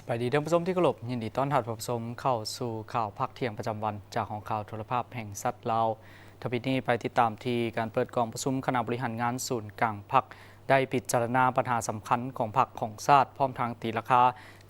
ສະບາຍດີທ່ານຜູ້ຊົມທີ່ເຄົາລົບ, ຍິນດີຕ້ອນຮັບທ່ານຜູ້ຊົມເຂົ້າສູ່ຂ່າວພາກທ່ຽງປະຈຳວັນ ຈາກຫ້ອງຂ່າວໂທລະພາບແຫ່ງຊາດລາວ. ທຳອິດນີ້ໄປຕິດຕາມທີ່ການເປີດກອງປະຊຸມຄະນະບໍລິຫານງານສູນກາງພັກ ໄດ້ພິຈາລະນາບັນຫາສຳຄັນຂອງພັກຂອງຊາດ, ພ້ອມທັງຕີລາຄາ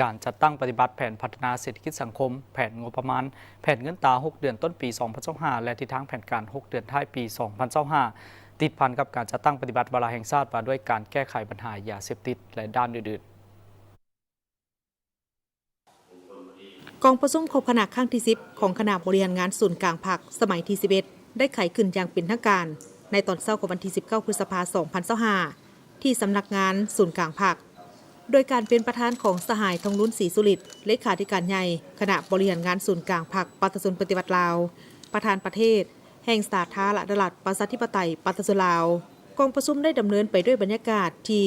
ການຈັດຕັ້ງປະຕິບັດແຜນພັດທະນາເສດຖະກິດສັງຄົມ, ແຜນງົບປະມານ, ແຜນເງິນຕາຫົກເດືອນຕົ້ນປີສອງພັນຊາວຫ້າ ແລະ ທິດທາງແຜນການຫົກເດືອນທ້າຍປີສອງພັນຊາວຫ້າ ຕິດພັນກັບການຈັດຕັ້ງປະຕິບັດວາລະແຫ່ງຊາດວ່າດ້ວຍການແກ້ໄຂບັນຫາຢາເສບຕິດ ແລະ ດ້ານອື່ນໆ. ກອງປະຊຸມຄົບຄະນະຄັ້ງທີສິບ ຂອງຄະນະບໍລິຫານງານສູນກາງພັກ ສະໄໝທີສິບເອັດ ໄດ້ໄຂຂຶ້ນຢ່າງເປັນທາງການ ໃນຕອນເຊົ້າຂອງວັນທີສິບເກົ້າ ພຶດສະພາ ສອງພັນຊາວຫ້າ ທີ່ສຳນັກງານສູນກາງພັກ ໂດຍການເປັນປະທານຂອງສະຫາຍ ທອງລຸນ ສີສຸລິດ ເລຂາທິການໃຫຍ່ຄະນະບໍລິຫານງານສູນກາງພັກປະຊາຊົນປະຕິວັດລາວ, ປະທານປະເທດແຫ່ງສາທາລະນະລັດ ປະຊາທິປະໄຕ ປະຊາຊົນລາວ. ກອງປະຊຸມໄດ້ດຳເນີນໄປດ້ວຍບັນຍາກາດທີ່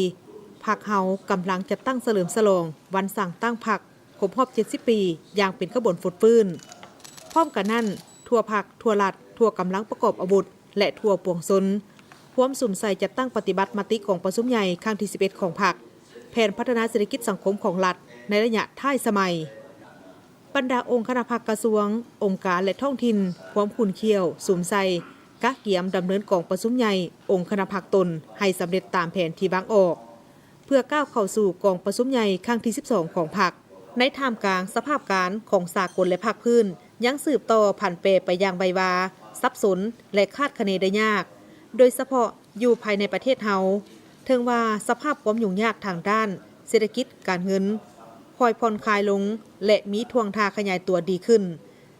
ພັກເຮົາກຳລັງຈັດຕັ້ງສະເຫຼີມສະຫຼອງວັນສ້າງຕັ້ງພັກຄົບຮອບເຈັດສິບປີ ຢ່າງເປັນຂະບວນຟົດຟື້ນ. ພ້ອມກັນນັ້ນ, ທົ່ວພັກ, ທົ່ວລັດ, ທົ່ວກຳລັງປະກອບອາວຸດ ແລະ ທົ່ວປວງຊົນ ຮວມສຸມໃສ່ຈັດຕັ້ງປະຕິບັດມະຕິກອງປະຊຸມໃຫຍ່ຄັ້ງທີສິບເອັດ ຂອງພັກ, ແຜນພັດທະນາເສດຖະກິດສັງຄົມຂອງລັດໃນໄລຍະທ້າຍສະໄໝ. ບັນດາອົງຄະນະພັກ, ກະຊວງ, ອົງການ ແລະ ທ້ອງຖິ່ນ ຮວມຂຸ້ນຂ້ຽວສຸມໃສ່ ກະກຽມດຳເນີນກອງປະຊຸມໃຫຍ່ອົງຄະນະພັກຕົນໃຫ້ສຳເລັດຕາມແຜນທີ່ວາງອອກ ເພື່ອກ້າວເຂົ້າສູ່ກອງປະຊຸມໃຫຍ່ຄັ້ງທີສິບສອງ ຂອງພັກ. ໃນທ່າມກາງສະພາບການຂອງສາກົນ ແລະ ພາກພື້ນ ຍັງສືບຕໍ່ຜັນແປໄປຢ່າງໄວວາ, ສັບສົນ ແລະ ຄາດຄະເນໄດ້ຍາກ, ໂດຍສະເພາະຢູ່ພາຍໃນປະເທດເຮົາ. ເຖິງວ່າສະພາບຄວາມຫຍຸ້ງຍາກທາງດ້ານເສດຖະກິດການເງິນຄ່ອຍຜ່ອນຄາຍລົງ ແລະ ມີທ່ວງທ່າຂະຫຍາຍຕົວດີຂຶ້ນ,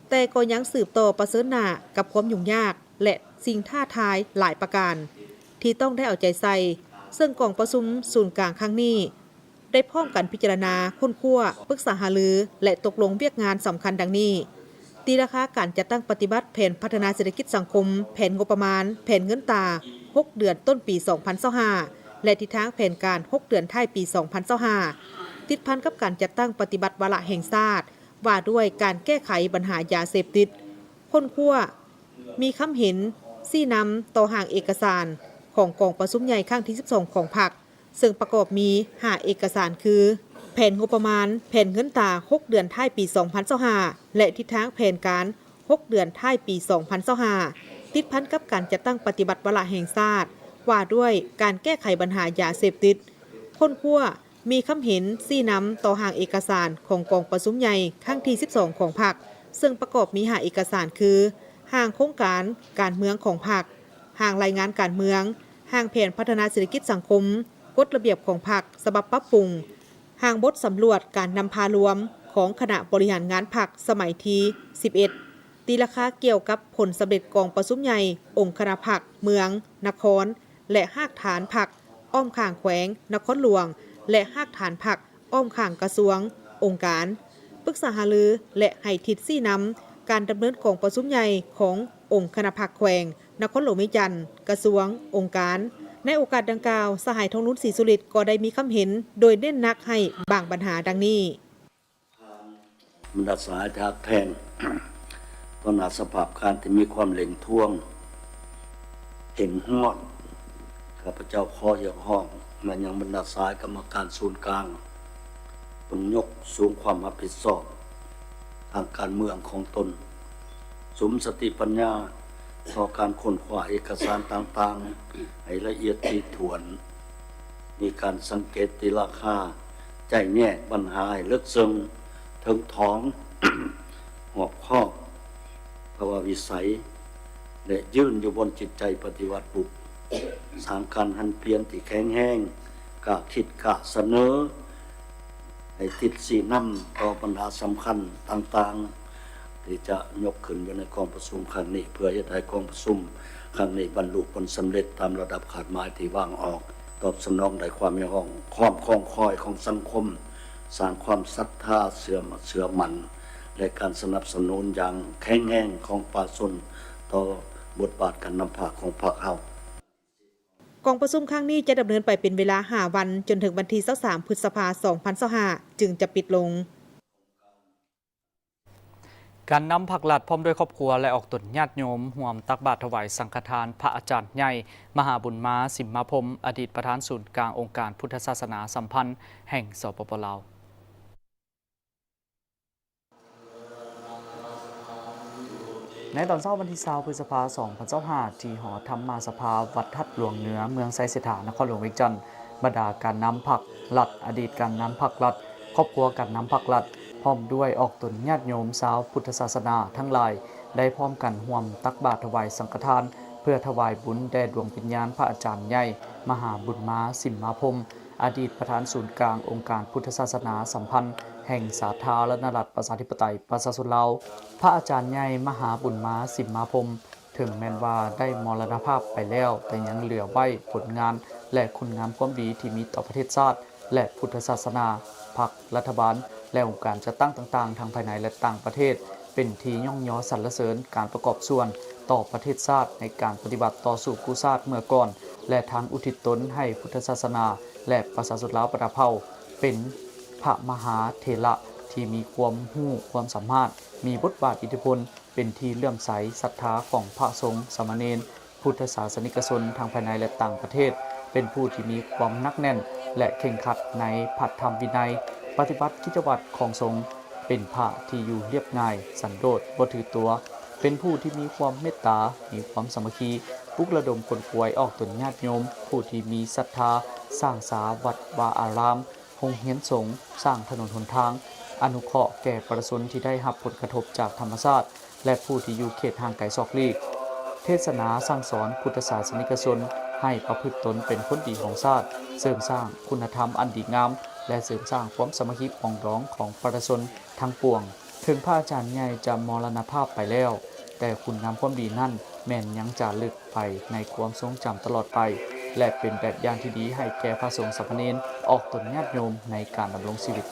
ແຕ່ກໍຍັງສືບຕໍ່ປະເຊີນໜ້າກັບຄວາມຫຍຸ້ງຍາກ ແລະ ສິ່ງທ້າທາຍຫຼາຍປະການ ທີ່ຕ້ອງໄດ້ເອົາໃຈໃສ່, ເຊິ່ງກອງປະຊຸມສູນກາງຄັ້ງນີ້ ໄດ້ພ້ອມກັນພິຈາລະນາ, ຄົ້ນຄວ້າ, ປຶກສາຫາລື ແລະ ຕົກລົງວຽກງານສຳຄັນດັ່ງນີ້: ຕີລາຄາການຈັດຕັ້ງປະຕິບັດແຜນພັດທະນາເສດຖະກິດສັງຄົມ, ແຜນງົບປະມານ, ແຜນເງິນຕາຫົກເດືອນຕົ້ນປີສອງພັນຊາວຫ້າ ແລະ ທິດທາງແຜນການຫົກເດືອນທ້າຍປີສອງພັນຊາວຫ້າ ຕິດພັນກັບການຈັດຕັ້ງປະຕິບັດວາລະແຫ່ງຊາດ ວ່າດ້ວຍການແກ້ໄຂບັນຫາຢາເສບຕິດ, ຄົ້ນຄວ້າ, ມີຄຳເຫັນຊີ້ນຳຕໍ່ຮ່າງເອກະສານຂອງກອງປະຊຸມໃຫຍ່ຄັ້ງທີສິບສອງຂອງພັກ, ເຊິ່ງປະກອບມີຫ້າເອກະສານຄື ແຜນງົບປະມານ, ແຜນເງິນຕາຫົກເດືອນທ້າຍປີສອງພັນຊາວຫ້າ ແລະ ທິດທາງແຜນການຫົກເດືອນທ້າຍປີສອງພັນຊາວຫ້າ ຕິດພັນກັບການຈັດຕັ້ງປະຕິບັດວາລະແຫ່ງຊາດ ວ່າດ້ວຍການແກ້ໄຂບັນຫາຢາເສບຕິດ, ຄົ້ນຄວ້າ, ມີຄຳເຫັນຊີ້ນຳຕໍ່ຮ່າງເອກະສານຂອງກອງປະຊຸມໃຫຍ່ຄັ້ງທີສິບສອງຂອງພັກ, ເຊິ່ງປະກອບມີຫ້າເອກະສານຄື ຮ່າງໂຄງການການເມືອງຂອງພັກ, ຮ່າງລາຍງານການເມືອງ, ຮ່າງແຜນພັດທະນາເສດຖະກິດສັງຄົມ, ກົດລະບຽບຂອງພັກສະບັບປັບປຸງ, ຮ່າງບົດສຳຫຼວດການນຳພາລວມຂອງຄະນະບໍລິຫານງານພັກສະໄໝທີສິບເອັດ, ຕີລາຄາກ່ຽວກັບຜົນສຳເລັດກອງປະຊຸມໃຫຍ່ອົງຄະນະພັກເມືອງ, ນະຄອນ ແລະ ຮາກຖານພັກອ້ອມຂ້າງແຂວງນະຄອນຫຼວງ ແລະ ຮາກຖານພັກອ້ອມຂ້າງກະຊວງ, ອົງການ, ປຶກສາຫາລື ແລະ ໃຫ້ທິດຊີ້ນຳການດຳເນີນກອງປະຊຸມໃຫຍ່ຂອງອົງຄະນະພັກແຂວງນະຄອນຫຼວງວຽງຈັນ, ກະຊວງ, ອົງການ. ໃນໂອກາດດັ່ງກ່າວ, ສະຫາຍ ທອງລຸນ ສີສຸລິດ ກໍໄດ້ມີຄຳເຫັນໂດຍເນັ້ນໜັກໃຫ້ບາງບັນຫາດັ່ງນີ້. ບັນດາສະຫາຍທີ່ຮັກແພງ, ຕໍ່ໜ້າສະພາບການທີ່ມີຄວາມເລັ່ງທວງ, ເລັ່ງຮອດ, ຂ້າພະເຈົ້າຂໍຮຽກຮ້ອງມາຍັງບັນດາສະຫາຍກຳມະການສູນກາງ, ຈົ່ງຍົກສູງຄວາມຮັບຜິດຊອບທາງການເມືອງຂອງຕົນ, ສຸມສະຕິປັນຍາ ຕໍ່ການຄົ້ນຄວ້າເອກະສານຕ່າງໆໃຫ້ລະອຽດຖີ່ຖ້ວນ, ມີການສັງເກດຕີລາຄາ, ໄຈ້ແຍກບັນຫາໃຫ້ເລິກເຊິ່ງ, ເຖິງຖອງ, ຮອບຄອບ, ພາວະວິໄສ ແລະ ຢືນຢູ່ບົນຈິດໃຈປະຕິວັດບຸກ, ສ້າງການຫັນປ່ຽນທີ່ແຂງແຮງ, ກ້າຄິດ, ກ້າສະເໜີ, ໃຫ້ທິດຊີ້ນຳຕໍ່ບັນຫາສຳຄັນຕ່າງໆ ທີ່ຈະຍົກຂຶ້ນຢູ່ໃນກອງປະຊຸມຄັ້ງນີ້ ເພື່ອເຮັດໃຫ້ກອງປະຊຸມຄັ້ງນີ້ບັນລຸຜົນສຳເລັດຕາມລະດັບຄາດໝາຍທີ່ວາງອອກ, ຕອບສະໜອງໄດ້ຄວາມຮຽກຮ້ອງ, ຄວາມຄອງຄອຍຂອງສັງຄົມ, ສ້າງຄວາມສັດທາເຊື່ອ, ເຊື່ອໝັ້ນ ແລະ ການສະໜັບສະໜູນຢ່າງແຂງແຮງຂອງປະຊາຊົນຕໍ່ບົດບາດການນຳພາຂອງພັກເຮົາ. ກອງປະຊຸມຄັ້ງນີ້ຈະດຳເນີນໄປເປັນເວລາຫ້າວັນ, ຈົນເຖິງວັນທີຊາວສາມ ພຶດສະພາ ສອງພັນຊາວຫ້າ ຈຶ່ງຈະປິດລົງ. ການນຳພັກລັດພ້ອມດ້ວຍຄອບຄົວ ແລະ ອອກຕົນຍາດໂຍມຮ່ວມຕັກບາດຖວາຍສັງຄະທານພະອາຈານໃຫຍ່ ມະຫາບຸນມາ ສິມມາພົມ ອະດີດປະທານສູນກາງອົງການພຸດທະສາສະໜາສຳພັນແຫ່ງ ສປປ ລາວ. ໃນຕອນເຊົ້າວັນທີຊາວ ພຶດສະພາ ສອງພັນຊາວຫ້າ ທີ່ຫໍທຳມະສະພາວັດທັດຫຼວງເໜືອ ເມືອງໄຊເສດຖາ ນະຄອນຫຼວງວຽງຈັນ, ບັນດາການນຳພັກລັດ, ອະດີດການນຳພັກລັດ, ຄອບຄົວການນຳພັກລັດ, ພ້ອມດ້ວຍອອກຕົນຍາດໂຍມຊາວພຸດທະສາສະໜາທັງຫຼາຍ ໄດ້ພ້ອມກັນຮ່ວມຕັກບາດຖວາຍສັງຄະທານ ເພື່ອຖວາຍບຸນແດ່ດວງວິນຍານພະອາຈານໃຫຍ່ ມະຫາບຸນມາ ສິມມາພົມ, ອະດີດປະທານສູນກາງອົງການພຸດທະສາສະໜາສຳພັນແຫ່ງສາທາລະນະລັດ ປະຊາທິປະໄຕ ປະຊາຊົນລາວ. ພະອາຈານໃຫຍ່ ມະຫາບຸນມາ ສິມມາພົມ ເຖິງແມ່ນວ່າໄດ້ມໍລະນະພາບໄປແລ້ວ, ແຕ່ຍັງເຫຼືອໄວ້ຜົນງານ ແລະ ຄຸນງາມຄວາມດີທີ່ມີຕໍ່ປະເທດຊາດ ແລະ ພຸດທະສາສະໜາ, ພັກ, ລັດຖະບານ ແລະ ອົງການຈັດຕັ້ງຕ່າງໆ ທັງພາຍໃນ ແລະ ຕ່າງປະເທດ ເປັນທີ່ຍ້ອງຍໍສັນລະເສີນການປະກອບສ່ວນຕໍ່ປະເທດຊາດໃນການປະຕິວັດຕໍ່ສູ້ກູ້ຊາດເມື່ອກ່ອນ ແລະ ທັງອຸທິດຕົນໃຫ້ພຸດທະສາສະໜາ ແລະ ປະຊາຊົນລາວບັນດາເຜົ່າ ເປັນພະມະຫາເຖລະທີ່ມີຄວາມຮູ້ຄວາມສາມາດ, ມີບົດບາດອິດທິພົນ, ເປັນທີ່ເຫຼື້ອມໃສສັດທາຂອງພະສົງ, ສາມະເນນ, ພຸດທະສາສະນິກະຊົນທັງພາຍໃນ ແລະ ຕ່າງປະເທດ, ເປັນຜູ້ທີ່ມີຄວາມໜັກແໜ້ນ ແລະ ເຄັ່ງຄັດໃນພະທຳວິໄນ, ປະຕິບັດກິດຈະວັດຂອງສົງ, ເປັນພະທີ່ຢູ່ລຽບງ່າຍ, ສັນໂດດ, ບໍ່ຖືຕົວ, ເປັນຜູ້ທີ່ມີຄວາມເມດຕາ, ມີຄວາມສາມັກຄີ, ປຸກລະດົມຂົນຂວາຍອອກຕົນຍາດໂຍມ, ຜູ້ທີ່ມີສັດທາສ້າງສາວັດວາອາລາມ, ໂຮງຮຽນສົງ, ສ້າງຖະໜົນຫົນທາງ, ອະນຸເຄາະແກ່ປະຊາຊົນທີ່ໄດ້ຮັບຜົນກະທົບຈາກທຳມະຊາດ ແລະ ຜູ້ທີ່ຢູ່ເຂດຫ່າງໄກສອກຫຼີກ, ເທດສະໜາສັ່ງສອນພຸດທະສາສະນິກະຊົນໃຫ້ປະພຶດຕົນເປັນຄົນດີຂອງຊາດ, ເສີມສ້າງຄຸນນະທຳອັນດີງາມ ແລະ ເສີມສ້າງຄວາມສາມັກຄີປອງດອງຂອງປະຊາຊົນທັງປວງ. ເຖິງພະອາຈານໃຫຍ່ຈະມໍລະນະພາບໄປແລ້ວ, ແຕ່ຄຸນງາມຄວາມດີນັ້ນແມ່ນຍັງຈາລຶກ ໄປໃນຄວາມຊົງຈຳຕະຫຼອດໄປ ແລະ ເປັນແບບຢ່າງທີ່ດີໃຫ້ແກ່ພະສົງສາມະເນນ ອອກຕົນຍາດໂຍມໃນການດຳລົງຊີວິດ.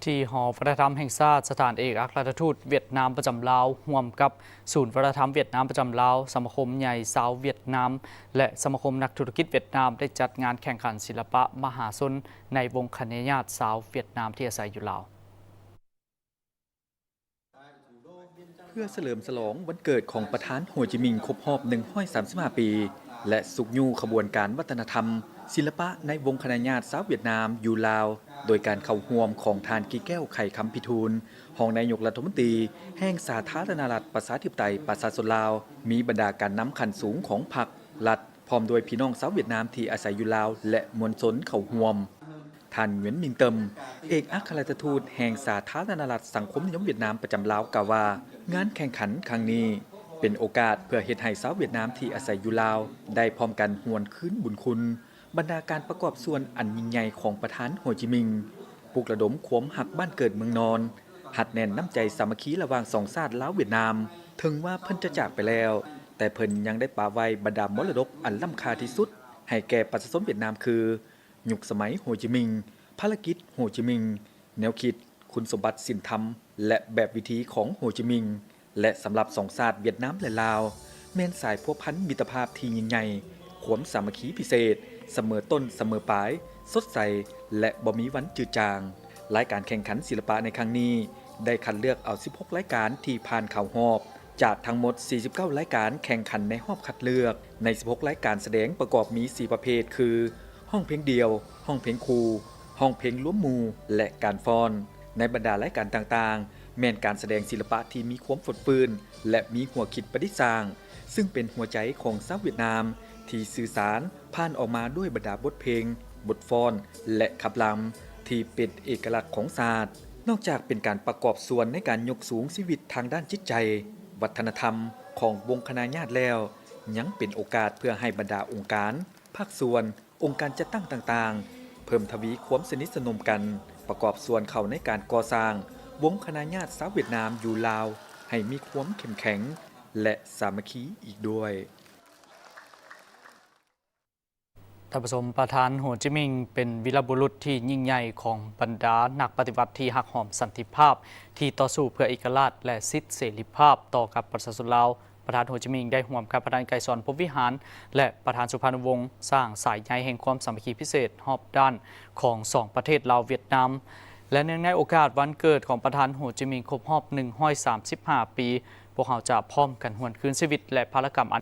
ທີ່ຫໍວັດທະນະທຳແຫ່ງຊາດ, ສະຖານເອກອັກຄະລັດຖະທູດຫວຽດນາມປະຈຳລາວ ຮ່ວມກັບສູນວັດທະນະທຳຫວຽດນາມປະຈຳລາວ, ສະມາຄົມໃຫຍ່ຊາວຫວຽດນາມ ແລະ ສະມາຄົມນັກທຸລະກິດຫວຽດນາມ ໄດ້ຈັດງານແຂ່ງຂັນສິລະປະມະຫາຊົນໃນວົງຄະນະຍາດຊາວຫວຽດນາມທີ່ອາໄສຢູ່ລາວ. ເພື່ອສະເຫຼີມສະຫຼອງວັນເກີດຂອງປະທານໂຮຈິມິງຄົບຮອບໜຶ່ງຮ້ອຍສາມສິບຫ້າປີ ແລະ ຊຸກຍູ້ຂະບວນການວັດທະນະທຳ, ສິລະປະໃນວົງຄະນະຍາດຊາວຫວຽດນາມຢູ່ລາວ, ໂດຍການເຂົ້າຮ່ວມຂອງທ່ານ ກິແກ້ວ ໄຂຄຳພິທູນ, ຮອງນາຍົກລັດຖະມົນຕີແຫ່ງສາທາລະນະລັດ ປະຊາທິປະໄຕ ປະຊາຊົນລາວ, ມີບັນດາການນຳຂັ້ນສູງຂອງພັກ, ລັດ, ພ້ອມດ້ວຍພີ່ນ້ອງຊາວຫວຽດນາມທີ່ອາໄສຢູ່ລາວ ແລະ ມວນຊົນເຂົ້າຮ່ວມ. ທ່ານ ຫງວຽນ ມິງເຕີມ ເອກອັກຄະລັດຖະທູດແຫ່ງສາທາລະນະລັດສັງຄົມນິຍົມຫວຽດນາມປະຈຳລາວ ກ່າວວ່າ ງານແຂ່ງຂັນຄັ້ງນີ້ເປັນໂອກາດເພື່ອເຮັດໃຫ້ຊາວຫວຽດນາມທີ່ອາໄສຢູ່ລາວ ໄດ້ພ້ອມກັນຫວນຄືນບຸນຄຸນບັນດາການປະກອບສ່ວນອັນຍິ່ງໃຫຍ່ຂອງປະທານໂຮຈິມິງ, ປຸກລະດົມຄວາມຮັກບ້ານເກີດເມືອງນອນ, ຮັດແໜ້ນນ້ຳໃຈສາມັກຄີລະຫວ່າງສອງຊາດລາວ-ຫວຽດນາມ. ເຖິງວ່າເພິ່ນຈະຈາກໄປແລ້ວ, ແຕ່ເພິ່ນຍັງໄດ້ປະໄວ້ບັນດາມໍລະດົກອັນລ້ຳຄ່າທີ່ສຸດໃຫ້ແກ່ປະຊາຊົນຫວຽດນາມ ຄື ຍຸກສະໄໝໂຮຈິມິງ, ພາລະກິດໂຮຈິມິງ, ແນວຄິດ, ຄຸນສົມບັດສິນທຳ ແລະ ແບບວິທີຂອງໂຮຈິມິງ ແລະ ສຳລັບສອງຊາດຫວຽດນາມ ແລະ ລາວ ແມ່ນສາຍພົວພັນມິດຕະພາບທີ່ຍິ່ງໃຫຍ່, ຄວາມສາມັກຄີພິເສດ, ສະເໝີຕົ້ນສະເໝີປາຍ, ສົດໃສ ແລະ ບໍ່ມີວັນຈືດຈາງ. ລາຍການແຂ່ງຂັນສິລະປະໃນຄັ້ງນີ້ ໄດ້ຄັດເລືອກເອົາສິບຫົກລາຍການທີ່ຜ່ານເຂົ້າຮອບ ຈາກທັງໝົດສີ່ສິບເກົ້າລາຍການແຂ່ງຂັນໃນຮອບຄັດເລືອກ. ໃນສິບຫົກລາຍການສະແດງປະກອບມີສີ່ປະເພດ ຄື ຮ້ອງເພງດ່ຽວ, ຮ້ອງເພງຄູ່, ຮ້ອງເພງລວມໝູ່ ແລະ ການຟ້ອນ. ໃນບັນດາລາຍການຕ່າງໆ ແມ່ນການສະແດງສິລະປະທີ່ມີຄວາມຟົດຟື້ນ ແລະ ມີຫົວຄິດປະດິດສ້າງ, ຊຶ່ງເປັນຫົວໃຈຂອງຊາວຫວຽດນາມ ທີ່ສື່ສານຜ່ານອອກມາດ້ວຍບັນດາບົດເພງ, ບົດຟ້ອນ ແລະ ຄຳລຳ ທີ່ເປັນເອກະລັກຂອງຊາດ. ນອກຈາກເປັນການປະກອບສ່ວນໃນການຍົກສູງຊີວິດທາງດ້ານຈິດໃຈ, ວັດທະນະທຳຂອງວົງຄະນະຍາດແລ້ວ, ຍັງເປັນໂອກາດເພື່ອໃຫ້ບັນດາອົງການ, ພາກສ່ວນ, ອົງການຈັດຕັ້ງຕ່າງໆ ເພີ່ມທະວີຄວາມສະໜິດສະໜົມກັນ, ປະກອບສ່ວນເຂົ້າໃນການກໍ່ສ້າງວົງຄະນະຍາດຊາວຫວຽດນາມຢູ່ລາວ ໃຫ້ມີຄວາມເຂັ້ມແຂງ ແລະ ສາມັກຄີອີກດ້ວຍ. ທ່ານຜູ້ຊົມ, ປະທານໂຮຈິມິງເປັນວີລະບຸລຸດທີ່ຍິ່ງໃຫຍ່ຂອງບັນດານັກປະຕິວັດທີ່ຮັກຫອມສັນຕິພາບ, ທີ່ຕໍ່ສູ້ເພື່ອເອກະລາດ ແລະ ສິດເສລີພາບຕໍ່ກັບປະຊາຊົນລາວ. ປະທານໂຮຈິມິງໄດ້ຮ່ວມກັບປະທານໄກສອນ ພົມວິຫານ ແລະ ປະທານສຸພານຸວົງ ສ້າງສາຍໃຍແຫ່ງຄວາມສາມັກຄີພິເສດຮອບດ້ານຂອງສອງປະເທດລາວ-ຫວຽດນາມ ແລະ ເນື່ອງໃນໂອກາດວັນເກີດຂອງປະທານໂຮຈິມິງຄົບຮອບໜຶ່ງຮ້ອຍສາມສິບຫ້າປີ, ພວກເຮົາຈະພ້ອມກັນຫວນຄືນຊີວິດ ແລະ ພາລະກຳອັນ